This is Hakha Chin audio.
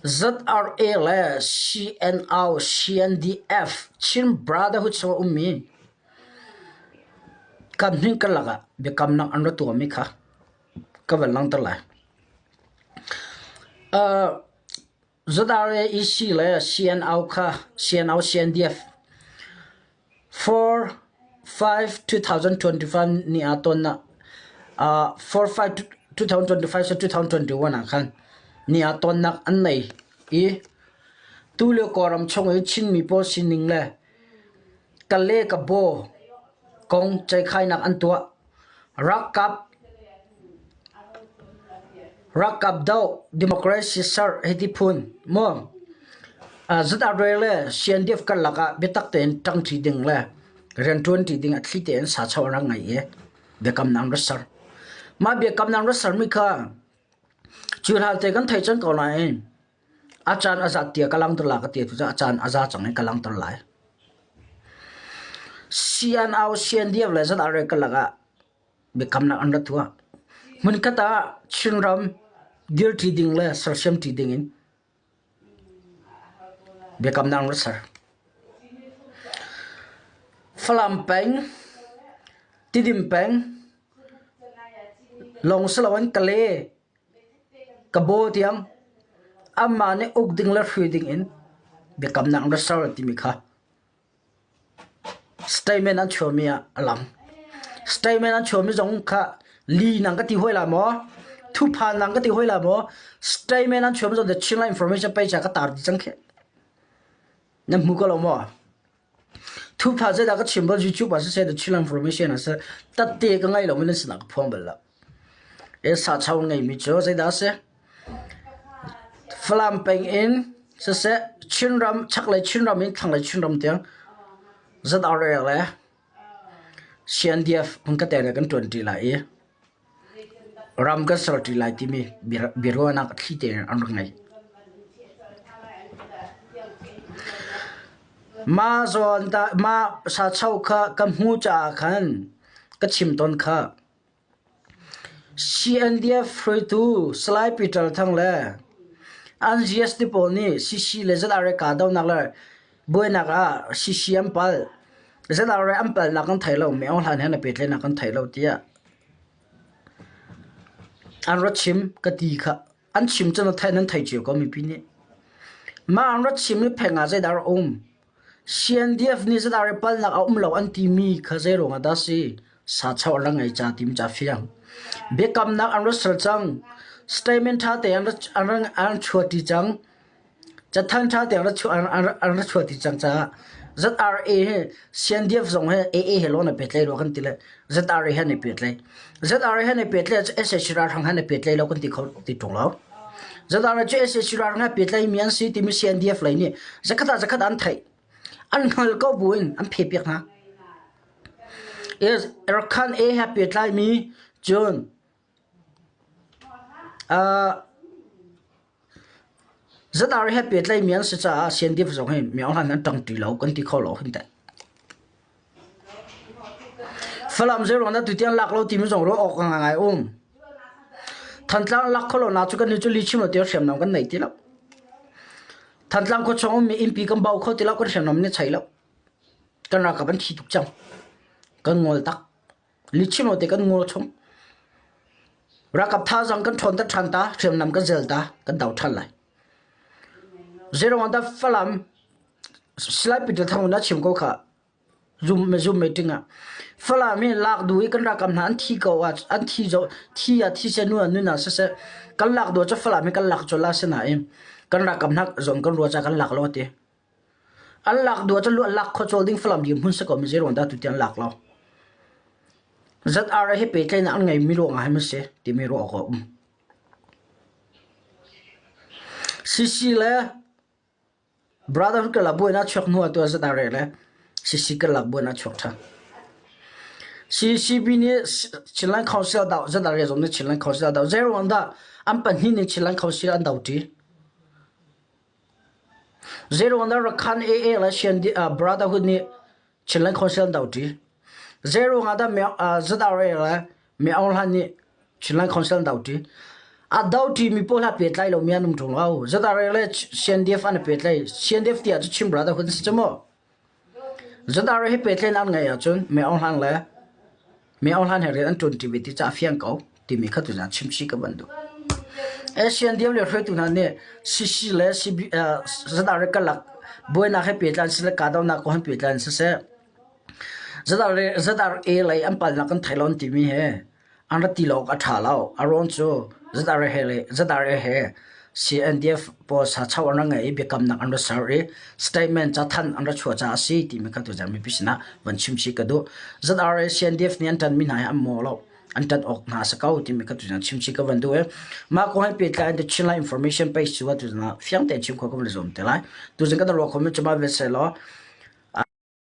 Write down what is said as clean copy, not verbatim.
ZRA le CNO, CNDF, Chin Brotherhood chung a ummi kan hnin karlak ah biakamnak an ra tuahmi kha ka van langhter lai. ZRA EC le CNO kha CNO CNDF 4 5 2025 ni ah tonnak 4 5 2025 2021 ah khan ni ah tonnak an nei i tulio Kawlram chung i Chinmi pawl sining le Kale Kabaw kong ceihkhainak an tuah. Ralkap Ralkap doh democracy ser hiti phun maw ZRA le CNDF karlak ah biatak tein ṭangṭi ding le rianṭuanṭi ding a thli tein sachoh an rak ngei i biakamnak an rak ser. Mah biakamnak an rak sermi kha cu hlan te kan theih cang ko nain a caan a zat tiah ka langhter lai ka ti cu a caan a za cang i ka langhter lai. CNO CNDF le ZRA karlak ah biakamnak an rat tuah. Hmunkhat ah Chinram dirṭi ding le sersiamṭi ding in biakamnak an rat ser. Falam peng, Tidim peng, lawng si loin Kale, Kabaw tiang amah nih uk ding le hrui ding in biakamnak an rat ser timi kha Statement an chuahmi ah a lang. Statement an chuahmi zong kha li nang ka ti hoi la maw? Thuphan nang ka ti hoi la maw? Statement an chuahmi zong the Chinland Information page ah ka tar dih cang khi. Nan hmu ko lo maw? Thupha zeidah ka chim bal YouTube ah siseh the Chinland Information ah siseh tatte ka ngei lo mi nan sinah ka phuang bal lo. E sa chau ngeimi cu zeidah a si? Falam peng in siseh Chinram chaklei Chinram in thlanglei Chinram tiang ZRA le CNDF hmunkhat le kan ṭuanṭi lai i ram kan serṭi lai timi biaruahnak a thli tein an rak ngei. Mah zawn mah sacho kha ka hmu caah khan ka chim tawn kha. CNDF hruaitu Salai Peter Thang le an GST pawl nih CC le ZRA kahdohnak le buainak ah CC an palh. ZRA an palhnak kan thei lo, Myo Aung Hlaing he an i pehtlaihnak kan thei lo tiah an rak chim ka ti kha. An chim cu nan thei cio ko mipi nih. Mah an rak chim i pheng ah zeidah a rak um? CNDF nih zeidah ri palnak a um lo an timi kha zeiruang ah dah si? Sachoh an rak ngei ca timi ca fiang. Biakamnak an rak ser cang. Statement ṭha te an an chuahṭi cang. Cathanh ṭha te an rak chuahṭi cang caah ZRA he CNDF zong he AA he lawng na pehtlaih rua kan ti le ZRA he an i pehtlaih. ZRA he an i pehtlaih ahcun SAC ralhrang he an i pehtlaih lo kan ti kho ti ṭung lo. Zedah cu sac ralhrang he pehtlaimi an si timi CNDF lei nih zakhat ah zakhat an theih. An hngal ko buin an phepiak hna. Rakhan A he pehtlaimi cun uh, ZR he pehtlaimi an si caah CNDF zong hi Myaung Hlan an ṭangṭi lo kan ti kho lo hin teh. Falam zeiruang dah tutiang lak lo timi zong ruah awk ngai um. Thantlang lak kho lo na cu kan ni cu li chim lo tiang hriamnam kan nei ti lo. Thantlang khua chung ummi innpi kan bau kho ti lo kan hriamnam nih chei lo. Kan ralkap an thi tuk cang. Kan ngol tak. Li chim lo te kan ngol chung. Ralkap thazaang kan ṭhawn ta ṭhan ta, hriamnam kan zel ta, kan do ṭhan lai. Zeiruang dah Falam Salai Peter Thang na chim ko kha zum zum meeting ah Falam hi lak duh i kan ralkap hna an thi ko ah an thi zo thi ah thi se nu ah nun ah siseh kan lak duh cu Falam hi kan lak cu la sinain kan ralkap hna zong kan ruah ca kan lak lo ti an lak duh cu lak kho cawl ding Falam dir hmun si ko mi zeiruang dah tuti an lak lo ZRA hi pehtlaihnak an ngei mi ruangah hin si timi ruah awk a um CC le Brotherhood karlak buainak chuak hnu ah tuah zat ah rel le CC karlak buainak chuak ṭhan. CCB nih Chinland Council doh zat ah rel zong nih Chinland Council doh. Zeiruang dah an pahnih nih Chinland Council an do ṭi? Zeiruang dah Rakhan AA le Brotherhood nih Chinland Council an do ṭi? Zeiruang ah dah ZRA le Myo Aung Hlan nih Chinland Council an do ṭi? A do ṭimi pawl ha pehtlai lomi an um ṭung lo. ZRA le CNDF an i pehtlai. CNDF ti ahcun Chin Brotherhood an si cu mu. ZRA hi pehtlaihnak an ngeih ahcun Mei Aung Hlaing le Mei Aung Hlaing he rian an ṭuan ṭi ve ti cu a fiang ko timi kha tuzaan chimchih ka van duh. CNDF le hruaitu hna nih CC le CB, ZRA karlak buainak he pehtlai siseh le kahdohnak kong he pehtlai siseh ZRA, ZRA lei an palnak kan thei lo an timi he an ra ti lo awk a ṭha lo. A ruang cu ZRA he le ZRA he CNDF pawl sacho an ra ngei i biakamnak an ra ser i statement cathanh an ra chuah caah a si timi kha tuzan mipi sinah van chimchih ka duh. ZRA CNDF nih an ṭanmi hna hi an maw lo. An ṭan awk hna a si ko timi kha tuzan chimchih ka van duh i mah kong he pehtlai in The Chinland Information page cu tuzan ah fiang tein chim khawh ka van i zuam te lai. Tuzan kan ruah khomi cu mah vial seh law.